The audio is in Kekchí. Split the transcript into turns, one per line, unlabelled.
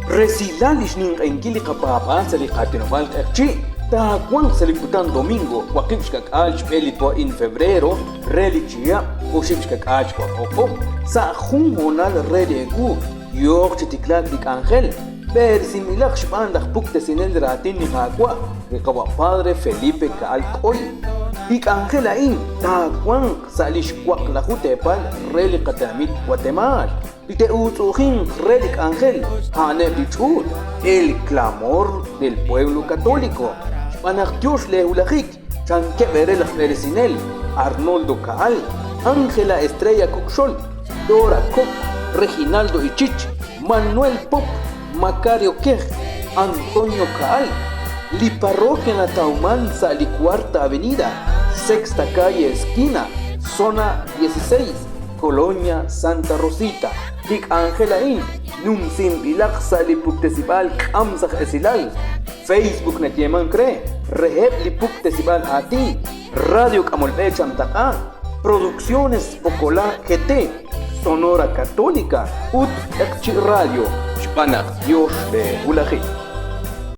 Resilal li xninq'ehinkil li qapaab'aal sa' li qaatinob'aal q'eqchi' taawanq sa' li kutan domingo 60 xb'e li po a'in febrero re li chihab' 20 xwaq o'q'ob' sa' jun hoonal re li ewu yooq chi tiklaak li k'anjel b'eresinb'ilaq xb'aan laj puktesinel raatin li Qaawa' li qawa' Padre Felipe Caal K'oy. Li k'anjel a'in taawanq sa' li xwaqlaju teepal re li qatenamit Watemaal. Li te'uutz'u'ujinq re li k'anjel a'aneb' li ch'uut El Clamor del Pueblo Católico xb'aan naq tyox leehulajik chankeb' eere laj b'eresinel Arnoldo Caal, Ángela Estrella Cocxol, Dora Coc, Reginaldo Ichich, Manuel Pop, Macario Quej, Antonio Caal. Li parroquia natawman sa' li Cuarta Avenida, Sexta Calle Esquina, Zona 16, Colonia Santa Rosita. Li k'anjel a'in numsinb'ilaq sa' li puktesib'aal k'amsaj esilal, Facebook nayeemank re, reheb' li puktesib'aal aatin, Radio K'amolb'e Chamtaq'a, Producciones Pokolá GT, Sonora Católica ut Q'eqchi' Radio, xb'aan naq Yos leehulajik.